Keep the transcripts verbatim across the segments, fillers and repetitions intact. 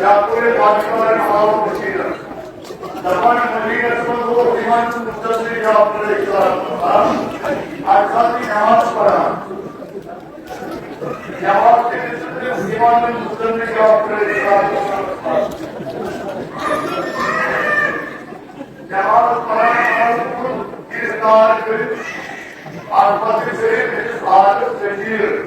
یپٲرۍ پاکستان آو مٔشیٖدَس۔ دَپان مٔشیٖدَس منٛز اوس یِوان مُستَنزِل جعفر علیہ السلام۔ اَکہِ ساتہٕ یہِ نماز پَران۔ نماز کٔرِتھ چھُ تٔمِس یِوان مُستَنزِل جعفر علیہ السلام۔ نماز پَران پَران کوٚرُن گِرفتار کٔرِتھ۔ اَتھ پَتہٕ چھِ کٔرِتھ أمِس حالت ذٔلیٖل۔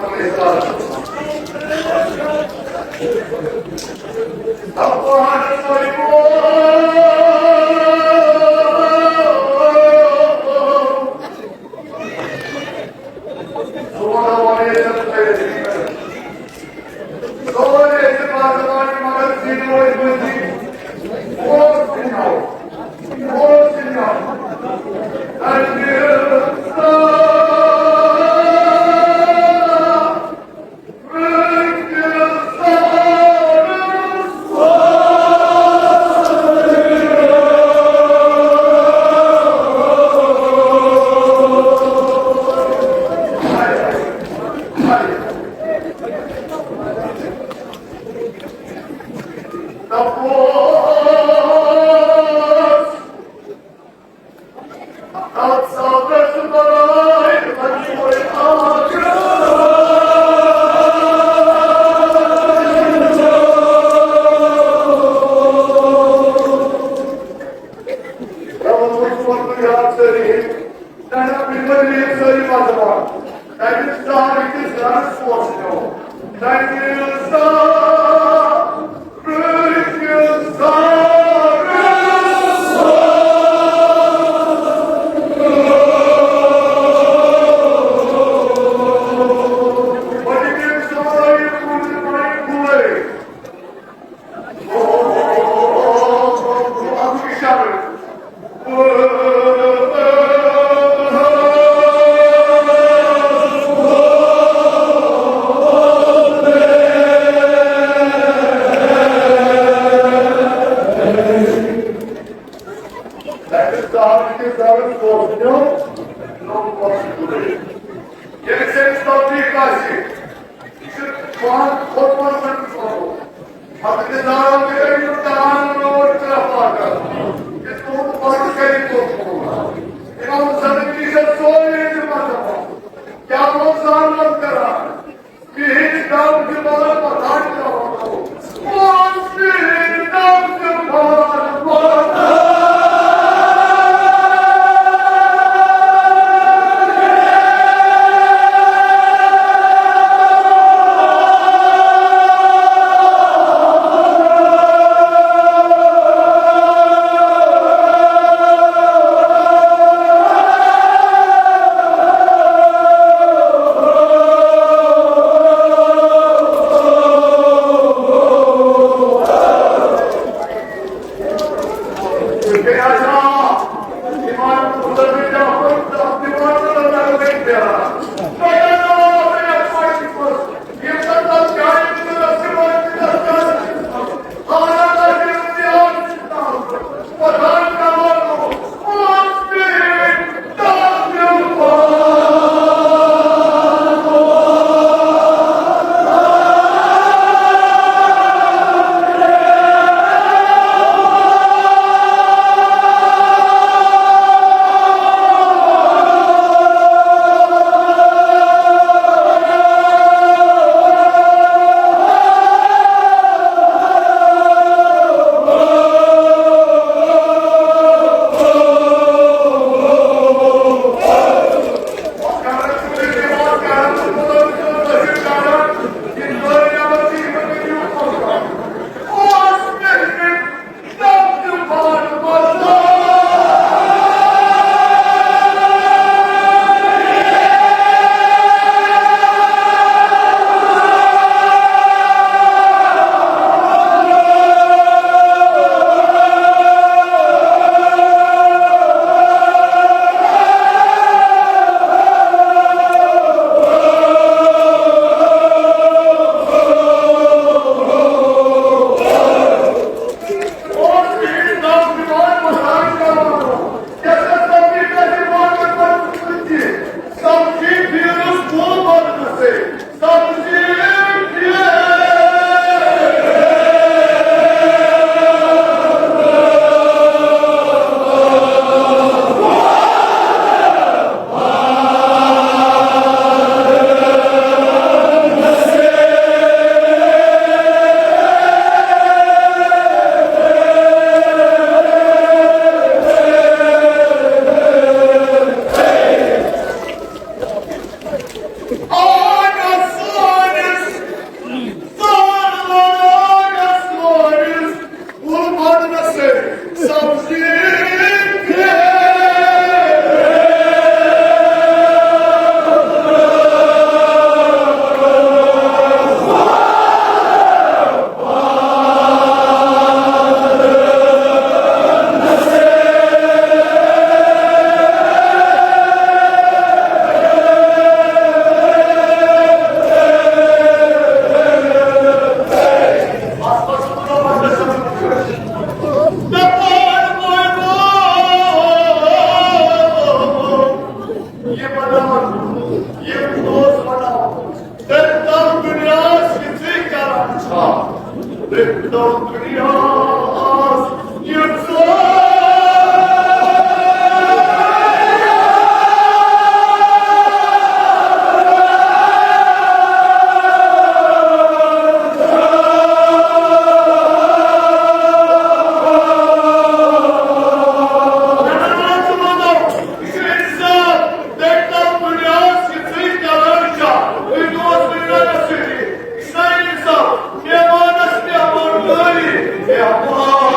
بِچارِ۔ تَمہِ سارٕ کِس گرس اوس نیوٗ۔ تَمہِ سارٕ کِس گرس اوس۔ پٔتمہِ سارٕ کُن مایہِ کُلے۔ ییٚلہِ سٲنِس نزدیٖک آسہِ، یہِ چھُ پانہٕ خۄد پانہٕ سۭتۍ سوزُن۔ حضرت زارا تہِ کٔرِو دان روڈ ترٛےٚ پاکَر۔ یہِ تُہُنٛد فرض کٔرِو تُہۍ پوٗرٕ۔ اِمام زنگی چھِ سورُے ییٚتہِ مذہب۔ کیٛاہ اوس زانان کران؟ بِہِتھ دَو دِوان پَتھان ترٛاوان۔ اوس بِہِتھ دَو دِوان پَتھان۔ یہِ چھُ اِنسان، تٔمۍ تام دُنیاہَس یہِ ژٕے کران چھا۔ تُہۍ دوس دُنیاہَس سۭتۍ۔ اِسرائیلی صاحب، مہمانَس مہمان دٲری۔ مہمان۔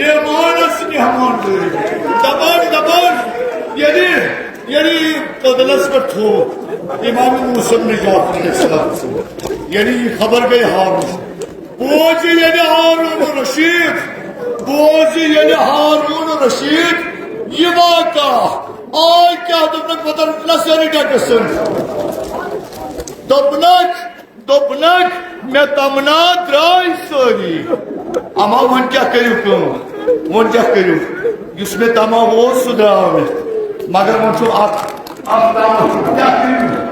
مہمانس مہمان دٲری۔ دپان، دپان، ییٚلہِ، ییٚلہِ یہِ کٔدلس پٮ۪ٹھ تھوٚو امام موسیٰ بن جعفر علیہ السلام، ییٚلہِ یہِ خبر گٔے ہارون، بوزِ ییٚلہِ ہارون رشید، بوزِ ییٚلہِ ہارون رشید یہِ واقعہ، آے کیٛاہ دوٚپنکھ، پتہٕ نہ سٲری ڈکس۔ دوٚپنکھ، دوٚپنکھ، مےٚ تمنا درٛاے سٲری۔ اما وۄنۍ کیٛاہ کٔرِو کٲم؟ وۄنۍ کیٛاہ کٔرِو؟ یُس مےٚ تمنا اوس، سُہ درٛاو مےٚ۔ مگر وۄنۍ چھُ اکھ، اکھ تمنا۔ کیٛاہ کٔرِو؟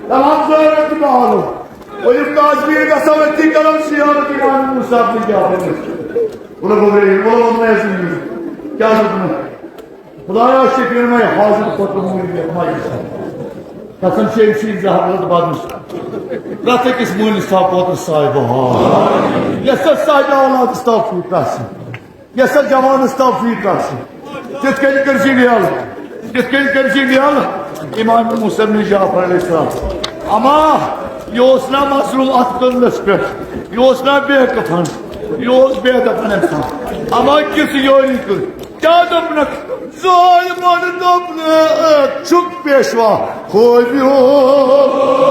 تمام ضروٗرت تہِ پاوو۔ ؤلِو کاظمین گژھو، أتی کرو زیارت امام موسیٰ بن جعفر۔ وَلہٕ گوٚبرے، وَلہٕ وَلہٕ مےٚ ٲسۍ یہِ۔ کیٛاہ دوٚپمَے؟ خدایا، شفیع مے حاضر پوتُس مٲلِس مے۔ قسم چھِ أمۍ سٕنٛدِ زہر رَتہٕ بدنس۔ پرٛٮ۪تھ أکِس مٲلِس تھاو پوتُس صاحبہ۔ یَتھ سا صاحبِ اولادس توفیٖق آسہِ۔ یَتھ سا جوانس توفیٖق آسہِ۔ تِتھ کٔنۍ کٔرۍ زِ ویل۔ تِتھ کٔنۍ کٔرۍ زِ ویل۔ امام موسیٰ بن جعفر علیہ السلام۔ اما یہِ اوس نا مظلوم اتھ کٔدلس پٮ۪ٹھ۔ یہِ اوس نا بے کفن۔ یہِ اوس بے دفن انسان۔ اما کِژھ یوری کٔر۔ کیٛاہ دوٚپنکھ؟ ظٲلمن دوٚپنکھ، چھُکھ پیشوا کھووِیومُت۔